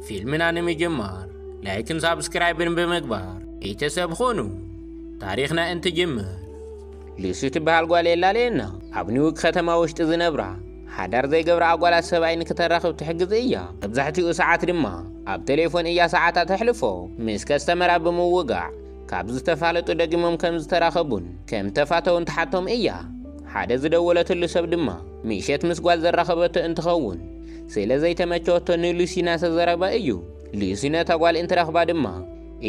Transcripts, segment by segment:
ፊልምና ንምጅማር ላይክን ሳብስክራይብን ብምግባር ቤተሰብ ኹኑ። ታሪኽና እንትጅምር፣ ሉሲ ትበሃል ጓል የላለየና። ኣብ ኒውዮርክ ከተማ ውሽጢ ዝነብራ፣ ሓዳር ዘይገብራ ኣጓላት ሰብኣይ ንክተራኽብ ትሕግዝ እያ። መብዛሕትኡ ሰዓት ድማ ኣብ ቴሌፎን እያ ሰዓታ ተሕልፎ። ምስ ከስተመራ ብምውጋዕ፣ ካብ ዝተፋለጡ ደጊሞም ከም ዝተራኸቡን ከም ተፋተውን ትሓቶም እያ። ሓደ ዝደወለትሉ ሰብ ድማ ምሸት ምስ ጓል ዘራኸበቶ እንትኸውን፣ ስለ ዘይተመቸወቶ ንሉሲ እናተዘረባ እዩ። ሉሲ ነታ ጓል እንትረኽባ ድማ፣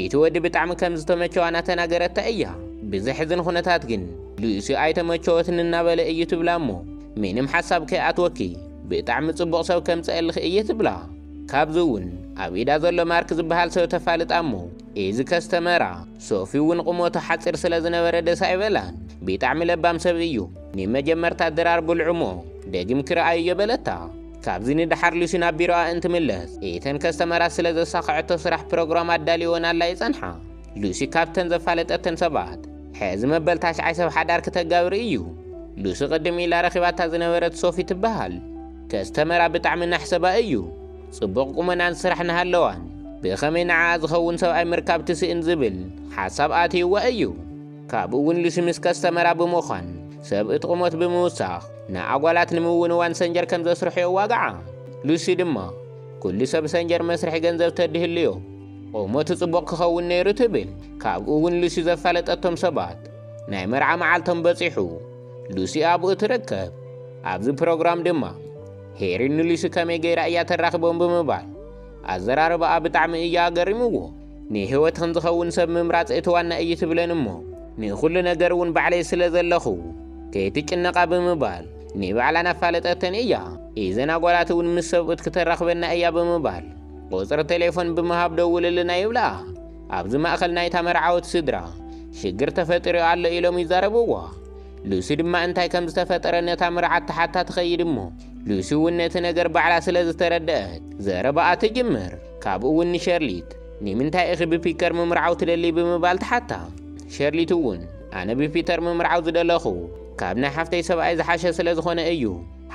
እቲ ወዲ ብጣዕሚ ከም ዝተመቸዋ እናተናገረታ እያ። ብዘሕዝን ኩነታት ግን፣ ሉሲ ኣይተመቸወትን እናበለ እዩ ትብላ እሞ፣ ምንም ሓሳብ ከይኣትወኪ፣ ብጣዕሚ ጽቡቕ ሰብ ከምጽአልኺ እየ ትብላ። ካብዚ እውን ኣብ ኢዳ ዘሎ ማርክ ዝበሃል ሰብ ተፋልጣ እሞ፣ እዚ ከስተመራ፣ ሶፊ እውን ቁመቱ ሓጺር ስለ ዝነበረ ደስ ኣይበላን። ብጣዕሚ ለባም ሰብ እዩ። ንመጀመርታ ድራር ብልዑ እሞ፣ ደጊምኪ ርኣይዮ በለታ። ካብዚ ንደሓር ሉሲ ናብ ቢሮኣ እንትምለስ፣ እተን ከስተመራት ስለ ዘሳኽዐቶ ስራሕ ፕሮግራም ኣዳልወን ኣላ ይጸንሓ። ሉሲ ካብተን ዘፋለጠተን ሰባት፣ ሕዚ መበል ታሽዓይ ሰብ ሓዳር ክተጋብር እዩ። ሉሲ ቅድም ኢላ ረኺባታ ዝነበረት ሶፊ ትበሃል። ከስተመራ ብጣዕሚ ናሕ ሰባ እዩ። ጽቡቕ ቁመናን ስራሕ እናሃለዋን፣ ብኸመይ ንዓኣ ዝኸውን ሰብኣይ ምርካብ ትስእን ዝብል ሓሳብ ኣትይዋ እዩ። ካብኡ እውን ሉሲ ምስ ከስተመራ ብምዃን፣ ሰብ እቲ ቁመት ብምውሳኽ፣ ንኣጓላት ንምውንዋን ሰንጀር ከም ዘስርሑ የዋግዓ። ሉሲ ድማ፣ ኩሉ ሰብ ሰንጀር መስርሒ ገንዘብ ተድህልዮ፣ ቁመቱ ጽቡቕ ክኸውን ነይሩ ትብል። ካብኡ እውን ሉሲ ዘፋለጠቶም ሰባት፣ ናይ መርዓ መዓልቶም በጺሑ፣ ሉሲ ኣብኡ ትርከብ። ኣብዚ ፕሮግራም ድማ፣ ሄሪ ንሉሲ ከመይ ገይራ እያ ተራኽቦም ብምባል፣ ኣዘራርባኣ ብጣዕሚ እዩ ኣገሪምዎ። ንህይወትኽን ዝኸውን ሰብ ምምራጽ እቲ ዋና እዩ ትብለን እሞ፣ ንኹሉ ነገር እውን ባዕለይ ስለ ዘለኹ፣ ከይትጭነቓ ብምባል፣ ንባዕላ እናፋለጠተን እያ። እዘን ኣጓላት እውን ምስ ሰብኡት ክተራኽበና እያ ብምባል፣ ቁጽሪ ቴሌፎን ብምሃብ ደውልልና ይብልኣ። ኣብዚ ማእከል ናይታ መርዓወቲ ስድራ፣ ሽግር ተፈጢሩ ኣሎ ኢሎም ይዛረብዋ። ሉሲ ድማ እንታይ ከም ዝተፈጠረ ነታ መርዓት ትሓታ ትኸይድ እሞ፣ ሉሲ እውን ነቲ ነገር ባዕላ ስለ ዝተረደአት፣ ዘረባኣ ትጅምር። ካብኡ እውን ንሸርሊት፣ "ንምንታይ ኢኺ ብፒተር ምምርዓው ትደሊ?" ብምባል ትሓታ። ሸርሊት እውን፣ "ኣነ ብፒተር ምምርዓው ዝደለኹ፣ ካብ ናይ ሓፍተይ ሰብኣይ ዝሓሸ ስለ ዝኾነ እዩ።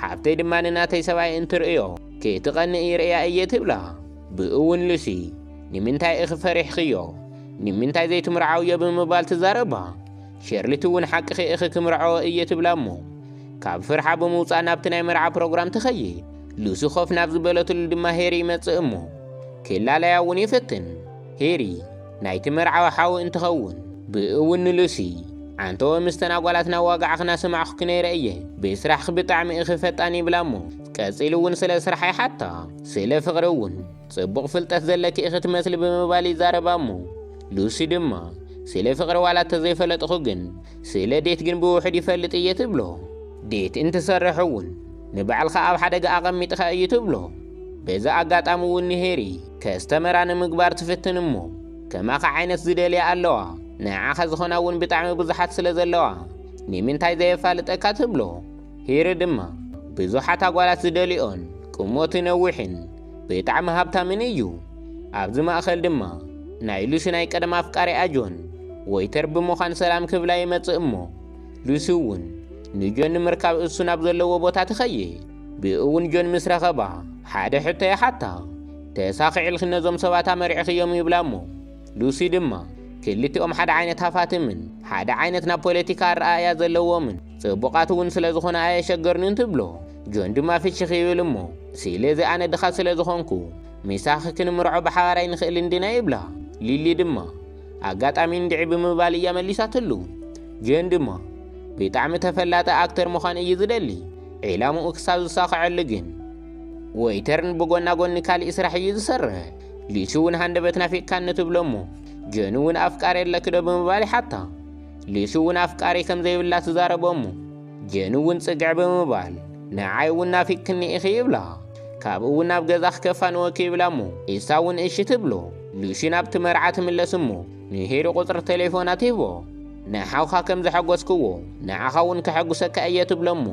ሓፍተይ ድማ ንናተይ ሰብኣይ እንትርእዮ፣ ከይትቐንእ ይርእያ እየ" ትብላ። ብእውን ሉሲ፣ "ንምንታይ ኢኺ ፈሪሕኽዮ? ንምንታይ ዘይትምርዓውዮ?" ብምባል ትዛረባ። ሸርሊት እውን፣ "ሓቅኺ ኢኺ፣ ክምርዓዎ እየ" ትብላ እሞ፣ ካብ ፍርሓ ብምውጻእ ናብቲ ናይ መርዓ ፕሮግራም ትኸይድ። ሉሲ ኮፍ ናብ ዝበለትሉ ድማ ሄሪ ይመጽእ እሞ፣ ክላለያ እውን ይፍትን። ሄሪ ናይቲ መርዓዊ ሓው እንትኸውን፣ ብእውን ንሉሲ፣ "ኣንተወ ምስተን ኣጓላት ናዋጋዕኺ ናሰማዕኹኪ ነይረ እየ፣ ብስራሕኺ ብጣዕሚ ኢኺ ፈጣን" ይብላ እሞ፣ ቀጺሉ እውን ስለ ስራሕ ይሓታ። ስለ ፍቕሪ እውን ጽቡቕ ፍልጠት ዘለኪ ኢኺ ትመስሊ ብምባል ይዛረባ እሞ፣ ሉሲ ድማ፣ "ስለ ፍቕሪ ዋላ እንተዘይፈለጥኹ ግን፣ ስለ ዴት ግን ብውሑድ ይፈልጥ እየ" ትብሎ። ዴት እንትሰርሕ እውን፣ "ንባዕልኻ ኣብ ሓደጋ ኣቐሚጥኻ" እዩ ትብሎ። በዚ ኣጋጣሚ እውን ንሄሪ ከስተመራ ንምግባር ትፍትን እሞ፣ "ከማኻ ዓይነት ዝደልያ ኣለዋ፣ ንዓኻ ዝኾና እውን ብጣዕሚ ብዙሓት ስለ ዘለዋ፣ ንምንታይ ዘየፋልጠካ?" ትብሎ። ሄሪ ድማ፣ "ብዙሓት ኣጓላት ዝደልዮን፣ ቁመቱ ነዊሕን፣ ብጣዕሚ ሃብታምን እዩ።" ኣብዚ ማእከል ድማ፣ ናይ ሉሲ ናይ ቀደም ኣፍቃሪኣ ጆን፣ ወይተር ብምዃን ሰላም ክብላ ይመጽእ እሞ፣ ሉሲ እውን ንጆን ንምርካብ እሱ ናብ ዘለዎ ቦታ ትኸይድ። ብእውን ጆን ምስ ረኸባ፣ ሓደ ሕቶ ይሓታ። "ተሳኺዕልኪ ነዞም ሰባት ኣመሪዕኽዮም?" ይብላ እሞ፣ ሉሲ ድማ፣ "ክልቲኦም ሓደ ዓይነት ሃፋትምን ሓደ ዓይነት ናብ ፖለቲካ ኣረኣእያ ዘለዎምን ጽቡቓት እውን ስለ ዝኾነ ኣየሸገርንን" ትብሎ። ጆን ድማ ፍሽኽ ይብል እሞ፣ "ስለዚ ኣነ ድኻ ስለ ዝኾንኩ ምሳኺ ክንምርዖ ብሓባር ኣይንኽእልን ዲና?" ይብላ። ሊሊ ድማ፣ "ኣጋጣሚ እንድዒ" ብምባል እያ መሊሳትሉ። ጆን ድማ፣ "ብጣዕሚ ተፈላጢ ኣክተር ምዃን እዩ ዝደሊ፣ ዕላምኡ ክሳብ ዝሳኽዐሉ ግን ወይተርን ብጎና ጎኒ ካሊእ ስራሕ እዩ ዝሰርሕ። ሉሲ እውን ሃንደበት ናፊቅካኒ" ትብሎ እሞ፣ ጆን እውን "ኣፍቃሪ ኣለኪ ዶ?" ብምባል ይሓታ። ሉሲ እውን ኣፍቃሪ ከም ዘይብላ ትዛረቦ እሞ፣ ጆን እውን ጽግዕ ብምባል "ንዓይ እውን ናፊቅክኒ ኢኺ" ይብላ። ካብኡ እውን "ናብ ገዛ ክከፋንወኪ" ይብላ እሞ፣ እሳ እውን እሺ ትብሎ። ሉሲ ናብቲ መርዓ ትምለስ እሞ፣ ንሄሪ ቁጽሪ ቴሌፎና ትህቦ። "ንሓውካ ከም ዘሐጎስክዎ፣ ንዓኻ እውን ከሐጉሰካ እየ" ትብሎ እሞ፣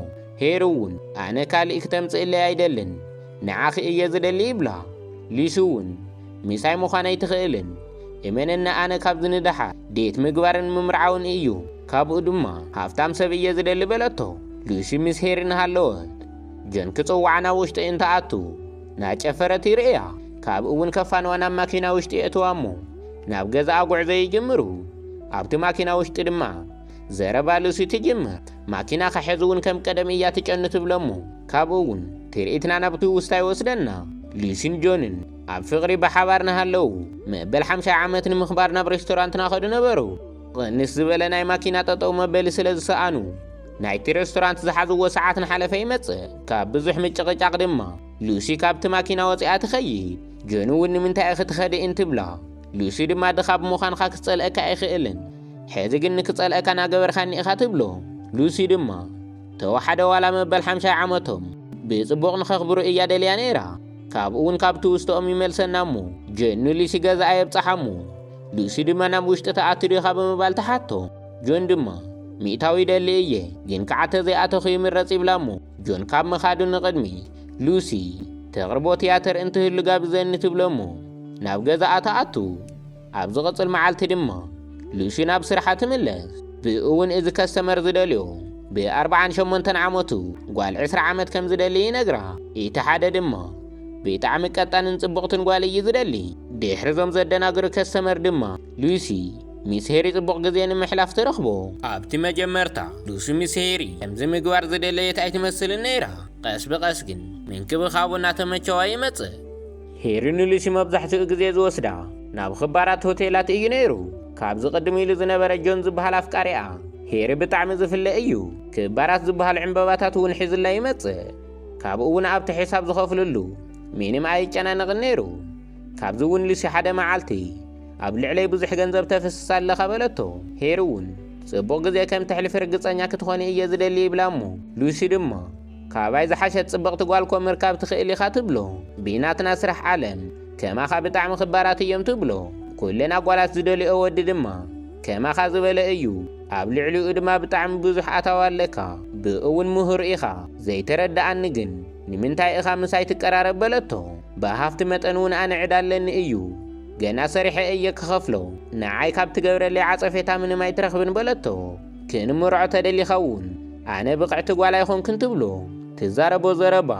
ሄሪ እውን "ኣነ ካልእ ክተምጽእለይ ኣይደልን፣ ንዓኺ እየ ዝደሊ" ይብላ። ሉሲ እውን "ምሳይ ምዃን ኣይትኽእልን፣ እመነኒ ኣነ ካብዚ ንደሓር ዴት ምግባርን ምምርዓውን እዩ፣ ካብኡ ድማ ሃፍታም ሰብ እየ ዝደሊ" በለቶ። ሉሲ ምስ ሄሪ እናሃለወት ጆን ክጽውዓ ናብ ውሽጢ እንትኣቱ፣ እናጨፈረት ይርእያ። ካብኡ እውን ከፋንዋ ናብ ማኪና ውሽጢ የእትዋ እሞ ናብ ገዛኣ ጉዕዞ ይጅምሩ። ኣብቲ ማኪና ውሽጢ ድማ ዘረባ ሉሲ ትጅምር። ማኪና ከሕዚ እውን ከም ቀደም እያ ትጨኑ ትብሎ እሞ ካብኡ እውን ትርኢትና ናብ ትውስታ ይወስደና። ሉሲን ጆንን ኣብ ፍቕሪ ብሓባር ንሃለዉ መበል ሓምሳ ዓመት ንምኽባር ናብ ሬስቶራንት ናኸዱ ነበሩ። ቅንስ ዝበለ ናይ ማኪና ጠጠው መበሊ ስለ ዝሰኣኑ ናይቲ ሬስቶራንት ዝሓዝዎ ሰዓት ንሓለፈ ይመጽእ። ካብ ብዙሕ ምጭቕጫቕ ድማ ሉሲ ካብቲ ማኪና ወፂኣ ትኸይድ። ጆን እውን ንምንታይ ኢኺ ትኸዲ እንትብላ ሉሲ ድማ ድኻ ብምዃንካ ክጸልአካ ኣይኽእልን፣ ሕዚ ግን ንክጸልአካ ናገበርካኒ ኢኻ ትብሎ። ሉሲ ድማ ተዋሓደ ዋላ መበል ሓምሳ ዓመቶም ብጽቡቕ ንኸኽብሩ እያ ደልያ ነይራ። ካብኡ እውን ካብ ትውስተኦም ይመልሰና እሞ ጆን ንሉሲ ገዛኣ የብጽሓ እሞ ሉሲ ድማ ናብ ውሽጢ ትኣቱ ዲኻ ብምባል ትሓቶ። ጆን ድማ ሚእታዊ ይደሊ እየ ግን ከዓ ተዘይኣተኹ ይምረጽ ይብላ እሞ ጆን ካብ ምኻዱ ንቕድሚ ሉሲ ተቕርቦ ትያትር እንትህሉ ጋብዘኒ ትብሎ እሞ ናብ ገዛኣ ትኣቱ። ኣብ ዝቕጽል መዓልቲ ድማ ሉሲ ናብ ስርሓ ትምለስ። ብእውን እዚ ከስተመር ዝደልዮ ብኣርባዓን ሸሞንተን ዓመቱ ጓል ዕስራ ዓመት ከም ዝደሊ ይነግራ። እቲ ሓደ ድማ ብጣዕሚ ቀጣንን ጽቡቕትን ጓል እዩ ዝደሊ። ድሕሪ እዞም ዘደናግሩ ከስተመር ድማ ሉሲ ምስ ሄሪ ጽቡቕ ግዜ ንምሕላፍ ትረኽቦ። ኣብቲ መጀመርታ ሉሲ ምስ ሄሪ ከምዚ ምግባር ዝደለየት ኣይትመስልን ነይራ። ቀስ ብቐስ ግን ምንክብኻቡ እናተመቸዋ ይመጽእ። ሄሪ ንሉሲ መብዛሕትኡ ግዜ ዝወስዳ ናብ ክባራት ሆቴላት እዩ ነይሩ። ካብዚ ቅድም ኢሉ ዝነበረ ጆን ዝበሃል ኣፍቃሪኣ ሄሪ ብጣዕሚ ዝፍለ እዩ። ክባራት ዝበሃል ዕምበባታት እውን ሒዝላ ይመጽእ። ካብኡ እውን ኣብቲ ሕሳብ ዝኸፍልሉ ምንም ኣይጨናነቕን ነይሩ። ካብዚ እውን ሉሲ ሓደ መዓልቲ ኣብ ልዕለይ ብዙሕ ገንዘብ ተፍስስ ኣለኻ በለቶ። ሄሪ እውን ጽቡቕ ግዜ ከም ተሕልፊ ርግጸኛ ክትኾኒ እየ ዝደሊ ይብላ እሞ ሉሲ ድማ ካባይ ዝሓሸት ጽብቕቲ ጓል ኮ ምርካብ ትኽእል ኢኻ ትብሎ። ብናትና ስራሕ ዓለም ከማኻ ብጣዕሚ ክባራት እዮም ትብሎ። ኩለን ኣጓላት ዝደልዮ ወዲ ድማ ከማኻ ዝበለ እዩ። ኣብ ልዕሊኡ ድማ ብጣዕሚ ብዙሕ ኣታዊ ኣለካ። ብእውን ምሁር ኢኻ። ዘይተረድኣኒ ግን ንምንታይ ኢኻ ምሳይ ትቀራረብ በለቶ። ብሃፍቲ መጠን እውን ኣነ ዕዳ ኣለኒ እዩ። ገና ሰሪሐ እየ ክኸፍሎ። ንዓይ ካብ ትገብረለይ ዓጸፌታ ምንም ኣይትረኽብን በለቶ። ክንምርዖ ተደሊኻ እውን ኣነ ብቕዕቲ ጓል ኣይኾንክን ትብሎ። ትዛረቦ ዘረባ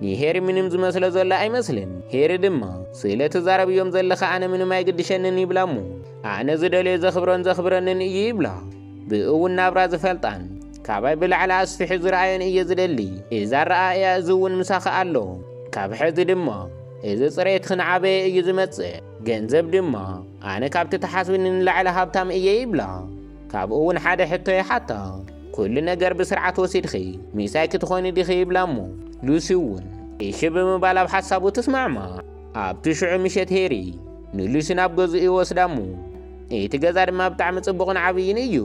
ንሄሪ ምንም ዝመስሎ ዘሎ ኣይመስልን። ሄሪ ድማ ስለ ትዛረብ እዮም ዘለኻ ኣነ ምንም ኣይግድሸንን ይብላ እሞ ኣነ ዝደልዮ ዘኽብሮን ዘኽብረንን እዩ ይብላ። ብእውን ናብራ ዝፈልጣን ካባይ ብላዕሊ ኣስፊሑ ዝረኣዮን እየ ዝደሊ። እዛ ኣረኣእያ እዚ እውን ምሳኺ ኣሎ። ካብ ሕዚ ድማ እዚ ጽሬትኺ ንዓበየ እዩ ዝመጽእ። ገንዘብ ድማ ኣነ ካብቲ ተሓስብኒ ንላዕሊ ሃብታም እየ ይብላ። ካብኡ እውን ሓደ ሕቶ ይሓታ። ኩሉ ነገር ብስርዓት ወሲድኺ ሚሳይ ክትኾኒ ዲኺ ይብላ እሞ ሉሲ እውን እሺ ብምባል ኣብ ሓሳቡ ትስማዕማዕ። ኣብቲ ሽዑ ምሸት ሄሪ ንሉሲ ናብ ገዝኡ ይወስዳ እሞ እቲ ገዛ ድማ ብጣዕሚ ጽቡቕን ዓብይን እዩ።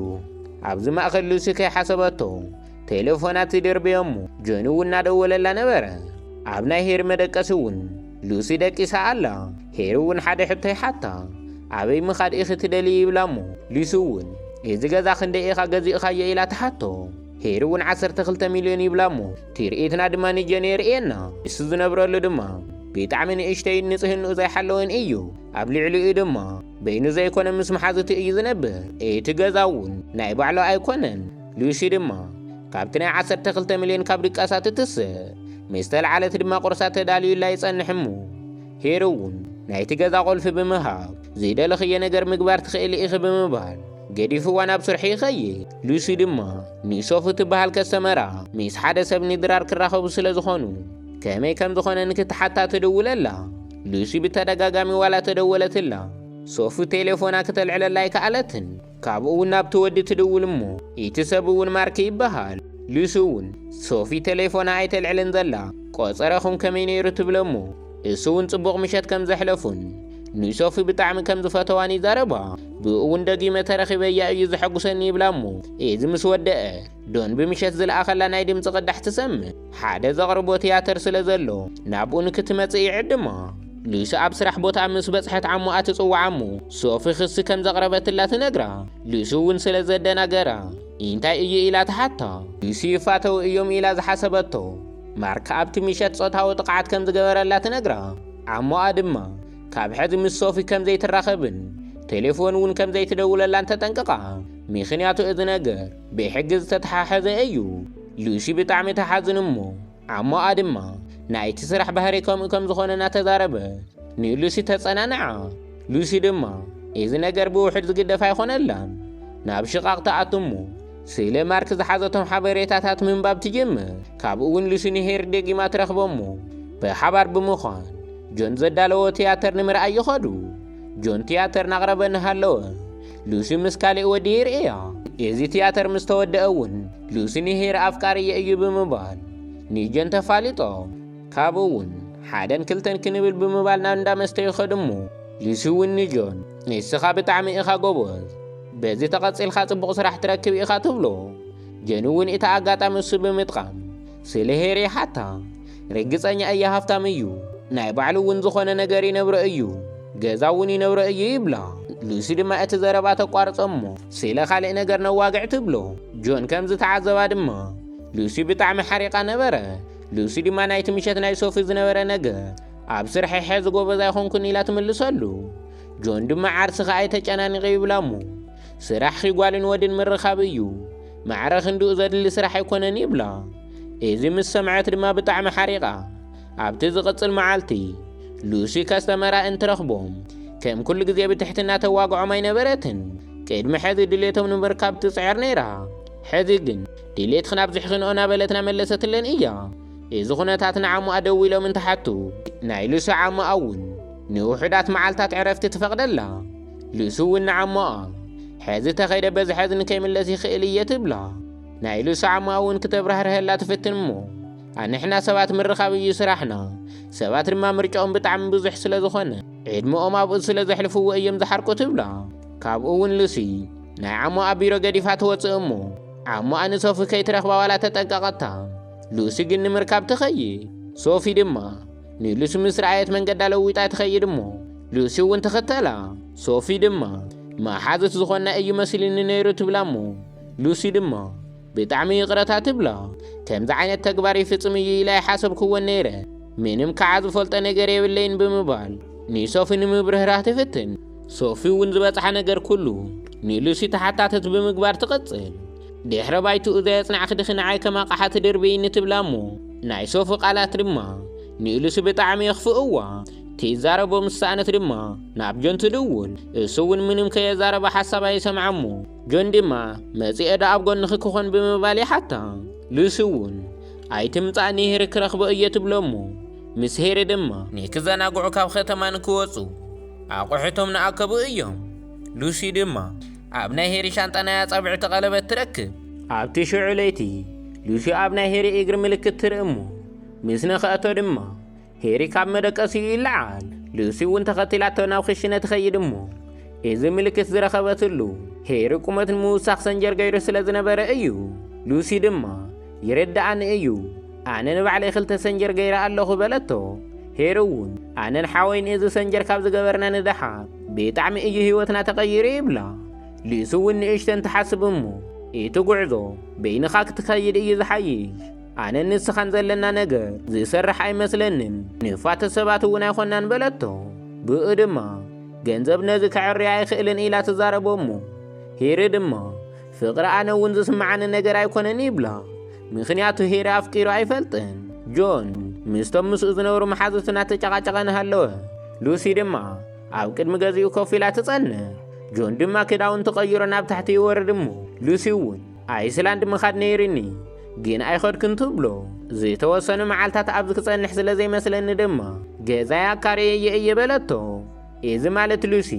ኣብዚ ማእከል ሉሲ ከይሓሰበቶ ቴሌፎና ትድርብዮ እሞ ጆኒ እውን እናደወለላ ነበረ። ኣብ ናይ ሄሪ መደቀሲ እውን ሉሲ ደቂሳ ኣላ። ሄሪ እውን ሓደ ሕቶ ይሓታ። ኣበይ ምኻድ ኢኺ ትደሊ ይብላ እሞ ሉሲ እውን እዚ ገዛ ክንደይ ኢኻ ገዚእኻዮ ኢላ ትሓቶ። ሄሪ እውን ዓሰርተ ክልተ ሚልዮን ይብላ እሞ ትርኢትና ድማ ንጆኒ የርእየና። ንሱ ዝነብረሉ ድማ ብጣዕሚ ንእሽተይን ንጽህንኡ ዘይሓለወን እዩ። ኣብ ልዕሊኡ ድማ በይኑ ዘይኮነ ምስ መሓዙቱ እዩ ዝነብር። እቲ ገዛ እውን ናይ ባዕሉ ኣይኮነን። ሉሲ ድማ ካብቲ ናይ ዓሰርተ ክልተ ሚልዮን ካብ ድቃሳ ትትስእ። ምስ ተለዓለት ድማ ቁርሳ ተዳልዩላ ይጸንሕ እሞ ሄሪ እውን ናይቲ ገዛ ቁልፊ ብምሃብ ዝደለኽዮ ነገር ምግባር ትኽእሊ ኢኺ ብምባል ገዲፍዋ ናብ ስርሑ ይኸይድ። ሉሲ ድማ ንሶፊ ትበሃል ከስተመራ ምስ ሓደ ሰብ ንድራር ክራኸቡ ስለ ዝኾኑ ከመይ ከም ዝኾነ ንክትሓታ ትድውለላ። ሉሲ ብተደጋጋሚ ዋላ ተደወለትላ ሶፊ ቴሌፎና ክተልዕለላ ኣይከኣለትን። ካብኡ እውን ናብቲ ወዲ ትድውል እሞ እቲ ሰብ እውን ማርክ ይበሃል። ሉሲ እውን ሶፊ ቴሌፎና ኣይተልዕልን ዘላ ቆጸረኹም ከመይ ነይሩ ትብለ እሞ እሱ እውን ጽቡቕ ምሸት ከም ዘሕለፉን ንሶፊ ብጣዕሚ ከም ዝፈተዋን ይዛረባ። ብኡ እውን ደጊመ ተረኺበያ እዩ ዘሐጉሰኒ ይብላ እሞ እዚ ምስ ወደአ ዶን ብምሸት ዝለኣኸላ ናይ ድምፂ ቅዳሕ ትሰምዕ። ሓደ ዘቕርቦ ትያትር ስለ ዘሎ ናብኡ ንክትመጽእ ይዕድማ። ሉሲ ኣብ ስራሕ ቦታ ምስ በጽሐት ዓሞኣ ትጽውዓ እሞ ሶፊ ክሲ ከም ዘቕረበትላ ትነግራ። ሉሲ እውን ስለ ዘደናገራ እንታይ እዩ ኢላ ትሓታ። ሉሲ ይፋተው እዮም ኢላ ዝሓሰበቶ ማርክ ኣብቲ ምሸት ጾታዊ ጥቕዓት ከም ዝገበረላ ትነግራ። ዓሞኣ ድማ ካብ ሕዚ ምስ ሶፊ ከም ዘይትራኸብን ቴሌፎን እውን ከም ዘይትደውለላን ተጠንቅቓ። ምኽንያቱ እዚ ነገር ብሕጊ ዝተተሓሐዘ እዩ። ሉሲ ብጣዕሚ ትሓዝን እሞ ዓሞኣ ድማ ናይቲ ስራሕ ባህሪ ከምኡ ከም ዝኾነ እናተዛረበት ንሉሲ ተጸናንዓ። ሉሲ ድማ እዚ ነገር ብውሑድ ዝግደፍ ኣይኾነላን። ናብ ሽቓቕ ትኣቱ እሞ ስለ ማርክ ዝሓዘቶም ሓበሬታታት ምንባብ ትጅምር። ካብኡ እውን ሉሲ ንሄሪ ደጊማ ትረኽቦ እሞ ብሓባር ብምዃን ጆን ዘዳለዎ ትያትር ንምርኣይ ይኸዱ። ጆን ትያትር እናቕረበ እናሃለወ ሉሲ ምስ ካልእ ወዲ ይርእያ። እዚ ትያትር ምስ ተወደአ እውን ሉሲ ንሄሪ ኣፍቃሪየ እዩ ብምባል ንጆን ተፋልጦ። ካብኡ እውን ሓደን ክልተን ክንብል ብምባል ናብ እንዳ መስተ ይኸዱ እሞ ሉሲ እውን ንጆን ንስኻ ብጣዕሚ ኢኻ ጎበዝ፣ በዚ ተቐጺልካ ጽቡቕ ስራሕ ትረክብ ኢኻ ትብሎ። ጆን እውን እቲ ኣጋጣሚ እሱ ብምጥቃም ስለ ሄሪ ይሓታ። ርግጸኛ እየ ሃፍታም እዩ፣ ናይ ባዕሉ እውን ዝኾነ ነገር ይነብሮ እዩ፣ ገዛ እውን ይነብሮ እዩ ይብላ። ሉሲ ድማ እቲ ዘረባ ተቋርጾ እሞ ስለ ካልእ ነገር ነዋግዕ ትብሎ። ጆን ከም ዝተዓዘባ ድማ ሉሲ ብጣዕሚ ሓሪቓ ነበረ። ሉሲ ድማ ናይቲ ምሸት ናይ ሶፊ ዝነበረ ነገር ኣብ ስርሐይ ሕዚ ጎበዝ ኣይኮንኩን ኢላ ትምልሰሉ። ጆን ድማ ዓርስኻ ኣይተጨናንቂ ይብላ እሞ ስራሕኺ ጓልን ወድን ምርኻብ እዩ፣ ማዕረ ክንድኡ ዘድሊ ስራሕ ኣይኮነን ይብላ። እዚ ምስ ሰምዐት ድማ ብጣዕሚ ሓሪቓ። ኣብቲ ዝቕጽል መዓልቲ ሉሲ ከስተመራ እንትረኽቦም ከም ኩሉ ግዜ ብትሕትና ተዋግዖም ኣይነበረትን። ቅድሚ ሕዚ ድሌቶም ንምርካብ ትጽዕር ነይራ። ሕዚ ግን ድሌትኽን ኣብዚሕኽንኦ እናበለት እናመለሰትለን እያ። እዚ ኩነታት ንዓሞኣ ደዊሎም እንትሓቱ ናይ ሉሲ ዓሞኣ እውን ንውሑዳት መዓልታት ዕረፍቲ ትፈቕደላ። ሉሲ እውን ንዓሞኣ ሕዚ ተኸይደ በዚ ሕዚ ንከይምለስ ይኽእል እየ ትብላ። ናይ ሉሲ ዓሞኣ እውን ክተብራህርሀላ ትፍትን እሞ ኣንሕና ሰባት ምርኻብ እዩ ስራሕና። ሰባት ድማ ምርጫኦም ብጣዕሚ ብዙሕ ስለ ዝኾነ ዕድመኦም ኣብኡ ስለ ዘሕልፍዎ እዮም ዝሓርቁ ትብላ። ካብኡ እውን ሉሲ ናይ ዓሞኣ ቢሮ ገዲፋ ትወፅእ እሞ ዓሞኣ ንሶፊ ከይትረኽባ ዋላ ተጠንቀቐታ። ሉሲ ግን ንምርካብ ትኸይድ። ሶፊ ድማ ንሉሲ ምስ ረኣየት መንገዳ ለዊጣ ትኸይድ እሞ ሉሲ እውን ትኽተላ። ሶፊ ድማ መሓዙት ዝኾንና እዩ መሲሉኒ ነይሩ ትብላ እሞ ሉሲ ድማ ብጣዕሚ ይቕረታ ትብላ። ከምዚ ዓይነት ተግባር ይፍጽም እዩ ኢለ ኣይሓሰብክዎን ነይረ። ምንም ከዓ ዝፈልጦ ነገር የብለይን ብምባል ንሶፊ ንምብርህራህ ትፍትን። ሶፊ እውን ዝበጽሓ ነገር ኩሉ ንሉሲ ተሓታተት ብምግባር ትቕጽል። ድሕረ ባይትኡ ዘየጽናዕኪ ድኺ ንዓይ ከም ኣቕሓ ትድርብይኒ ትብላ እሞ ናይ ሶፊ ቃላት ድማ ንሉሲ ብጣዕሚ የኽፍእዋ። ትዛረቦ ምስ ሰኣነት ድማ ናብ ጆን ትድውል። እሱ እውን ምንም ከየዛረበ ሓሳባ ይሰምዓ እሞ ጆን ድማ መጺኤ ዶ ኣብ ጎንኺ ክኾን ብምባል ይሓታ። ሉሲ እውን ኣይትምጻእ ንሄሪ ክረኽቦ እየ ትብሎ እሞ ምስ ሄሪ ድማ ንክዘናግዑ ካብ ከተማ ንክወጹ ኣቑሑቶም ንኣከቡ እዮም። ሉሲ ድማ ኣብ ናይ ሄሪ ሻንጣ ናይ ኣጻብዕቲ ቀለበት ትረክብ። ኣብቲ ሽዑ ለይቲ ሉሲ ኣብ ናይ ሄሪ እግሪ ምልክት ትርኢ እሞ ምስ ነኸእቶ ድማ ሄሪ ካብ መደቀሲኡ ይለዓል። ሉሲ እውን ተኸቲላቶ ናብ ክሽነ ትኸይድ እሞ እዚ ምልክት ዝረኸበትሉ ሄሪ ቁመት ንምውሳኽ ሰንጀር ገይሩ ስለ ዝነበረ እዩ። ሉሲ ድማ ይርድኣኒ እዩ፣ ኣነ ንባዕለይ ክልተ ሰንጀር ገይረ ኣለኹ በለቶ። ሄሪ እውን ኣነን ሓወይን እዚ ሰንጀር ካብ ዝገበርና ንደሓር ብጣዕሚ እዩ ህይወትና ተቐይሩ ይብላ። ሉሲ እውን ንእሽተን ትሓስብ እሞ እቲ ጉዕዞ በይንኻ ክትኸይድ እዩ ዝሓይሽ፣ ኣነን ንስኻን ዘለና ነገር ዝሰርሕ ኣይመስለንን፣ ንፋተ ሰባት እውን ኣይኮናን በለቶ። ብኡ ድማ ገንዘብ ነዚ ከዕርዮ ኣይኽእልን ኢላ ትዛረቦ እሞ ሄሪ ድማ ፍቕሪ ኣነ እውን ዝስምዓኒ ነገር ኣይኮነን ይብላ። ምኽንያቱ ሄሪ ኣፍቂሩ ኣይፈልጥን። ጆን ምስቶም ምስኡ ዝነብሩ መሓዙቱ እናተጨቓጨቐ እናሃለወ ሉሲ ድማ ኣብ ቅድሚ ገዚኡ ኮፍ ኢላ ትጸንሕ። ጆን ድማ ክዳውንቱ ቀይሮ ናብ ታሕቲ ይወርድ እሞ ሉሲ እውን ኣይስላንድ ምኻድ ነይርኒ ግን ኣይኸድክን ትብሎ። ዝተወሰኑ መዓልታት ኣብዚ ክጸንሕ ስለ ዘይመስለኒ ድማ ገዛይ ኣካርየየ እየ በለቶ። እዚ ማለት ሉሲ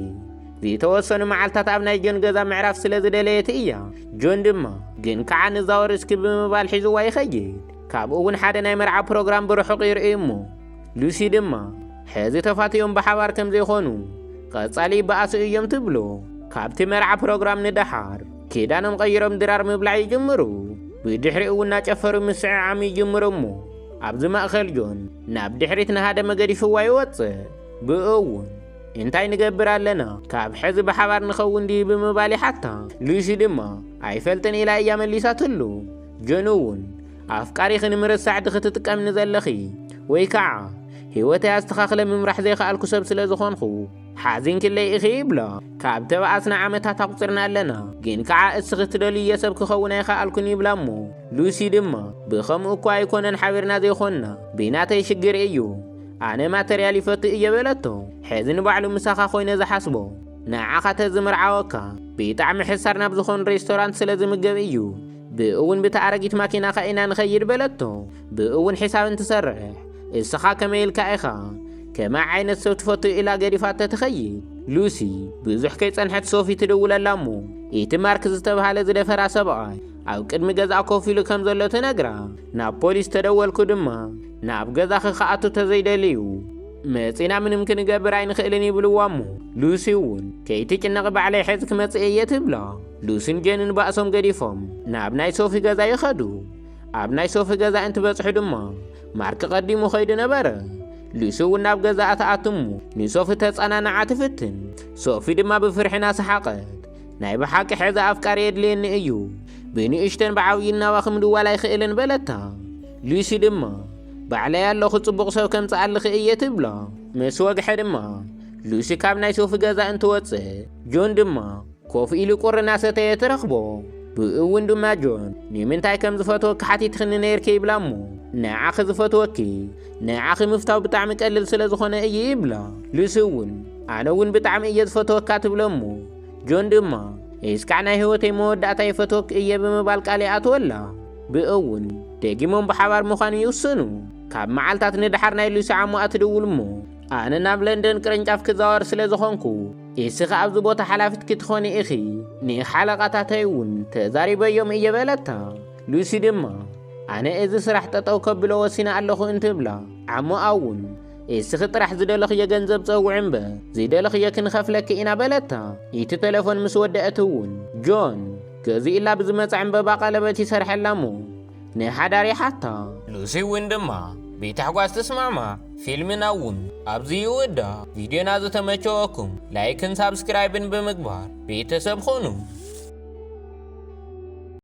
ዝተወሰኑ መዓልታት ኣብ ናይ ጆን ገዛ ምዕራፍ ስለ ዝደለየት እያ። ጆን ድማ ግን ከዓ ንዛወር እስኪ ብምባል ሒዝዋ ይኸይድ። ካብኡ እውን ሓደ ናይ መርዓ ፕሮግራም ብርሑቕ ይርኢ እሞ ሉሲ ድማ ሕዚ ተፋትዮም ብሓባር ከም ዘይኾኑ ቀጻሊ ይበኣሱ እዮም ትብሎ። ካብቲ መርዓ ፕሮግራም ንደሓር ክዳኖም ቀይሮም ድራር ምብላዕ ይጅምሩ። ብድሕሪኡ እውን እናጨፈሩ ምስዕዓም ይጅምሩ እሞ ኣብዚ ማእኸል ጆን ናብ ድሕሪት ንሃደመ ገዲፍዋ ይወፅእ። ብኡ እውን እንታይ ንገብር ኣለና፣ ካብ ሕዚ ብሓባር ንኸውን ድዩ ብምባል ይሓታ። ሉሲ ድማ ኣይፈልጥን ኢላ እያ መሊሳትሉ። ጆን እውን ኣፍቃሪኺ ንምርሳዕ ድኺ ትጥቀምኒ ዘለኺ ወይ ከዓ ህይወተይ ኣስተኻኽለ ምምራሕ ዘይከኣልኩ ሰብ ስለ ዝኾንኹ ሓዚንክለይ ኢኺ ይብላ። ካብ ተባኣስና ዓመታት ኣቑፂርና ኣለና፣ ግን ከዓ እስኺ ትደልየ ሰብ ክኸውን ኣይከኣልኩን ይብላ እሞ ሉሲ ድማ ብኸምኡ እኳ ኣይኮነን ሓቢርና ዘይኮንና ብናተይ ሽግር እዩ፣ ኣነ ማተርያል ይፈቱ እየ በለቶ። ሕዚ ንባዕሉ ምሳኻ ኮይነ ዝሓስቦ፣ ንዓኻ ተዝምርዓወካ ብጣዕሚ ሕሳር ናብ ዝኾን ሬስቶራንት ስለ ዝምገብ እዩ። ብኡ እውን ብታ ኣረጊት ማኪናኻ ኢና ንኸይድ በለቶ። ብኡ እውን ሕሳብ እንትሰርሕ፣ እስኻ ከመይ ኢልካ ኢኻ ከማይ ዓይነት ሰብ ትፈቱ ኢላ ገዲፋቶ ትኸይድ። ሉሲ ብዙሕ ከይጸንሐት ሶፊ ትድውለላ እሞ፣ እቲ ማርክ ዝተብሃለ ዝደፈራ ሰብኣይ ኣብ ቅድሚ ገዛ ኮፍ ኢሉ ከም ዘሎ ትነግራ። ናብ ፖሊስ ተደወልኩ ድማ፣ ናብ ገዛኺ ክኣቱ ተዘይደልዩ መጺና ምንም ክንገብር ኣይንኽእልን ይብልዋ እሞ፣ ሉሲ እውን ከይትጭነቒ ባዕለይ ሕዚ ክመጽእ እየ ትብላ። ሉሲን ጀንን ባእሶም ገዲፎም ናብ ናይ ሶፊ ገዛ ይኸዱ። ኣብ ናይ ሶፊ ገዛ እንትበጽሑ ድማ ማርክ ቀዲሙ ኸይዱ ነበረ። ሉሲ እውን ናብ ገዛ ትኣቱ እሞ ንሶፊ ተጸናንዓ ትፍትን። ሶፊ ድማ ብፍርሒ እናሰሓቐት፣ ናይ ብሓቂ ሕዚ ኣፍቃሪ የድልየኒ እዩ፣ ብንእሽተን ብዓብዪ እናዋኽም ድዋል ኣይኽእልን በለታ። ሉሲ ድማ ባዕለይ ኣለኹ፣ ጽቡቕ ሰብ ከምጽኣልኺ እየ ትብላ። ምስ ወግሐ ድማ ሉሲ ካብ ናይ ሶፊ ገዛ እንትወጽእ፣ ጆን ድማ ኮፍ ኢሉ ቁሪ እናሰተየ ትረኽቦ። ብእውን ድማ ጆን ንምንታይ ከም ዝፈትወኪ ሓቲትኽኒ ነይርኪ ይብላ እሞ፣ ንዓኺ ዝፈትወኪ ንዓኺ ምፍታው ብጣዕሚ ቀልል ስለ ዝኾነ እዩ ይብላ። ሉሲ እውን ኣነ እውን ብጣዕሚ እየ ዝፈትወካ ትብሎ እሞ፣ ጆን ድማ እስካዕ ናይ ህይወተይ መወዳእታ ይፈትወኪ እየ ብምባል ቃል ይኣትወላ። ብእውን ደጊሞም ብሓባር ምዃኑ ይውስኑ። ካብ መዓልታት ንድሓር ናይ ሉሲ ዓሞኣ ትድውል እሞ፣ ኣነ ናብ ለንደን ቅርንጫፍ ክዛወር ስለ ዝኾንኩ፣ እስኺ ኣብዚ ቦታ ሓላፊት ክትኾኒ ኢኺ፣ ንሓለቓታተይ እውን ተዛሪበዮም እየ በለታ። ሉሲ ድማ ኣነ እዚ ስራሕ ጠጠው ከብሎ ወሲነ ኣለኹ እንትብላ፣ ዓሞኣ እውን እስኺ ጥራሕ ዝደለኽዮ ገንዘብ ጸውዒ እምበር፣ ዝደለኽዮ ክንኸፍለኪ ኢና በለታ። እቲ ተለፎን ምስ ወደአት እውን ጆን ገዚእላ ብዝመጽእ ዕምበባ ቀለበት ይሰርሐላ እሞ ንሓዳር ይሓታ። ሉሲ እውን ድማ ብታሕጓስ ትስማዕማዕ። ፊልምና እውን ኣብዚ ይውዳእ። ቪድዮና ዝተመቸወኩም ላይክን ሳብስክራይብን ብምግባር ቤተሰብ ኹኑ።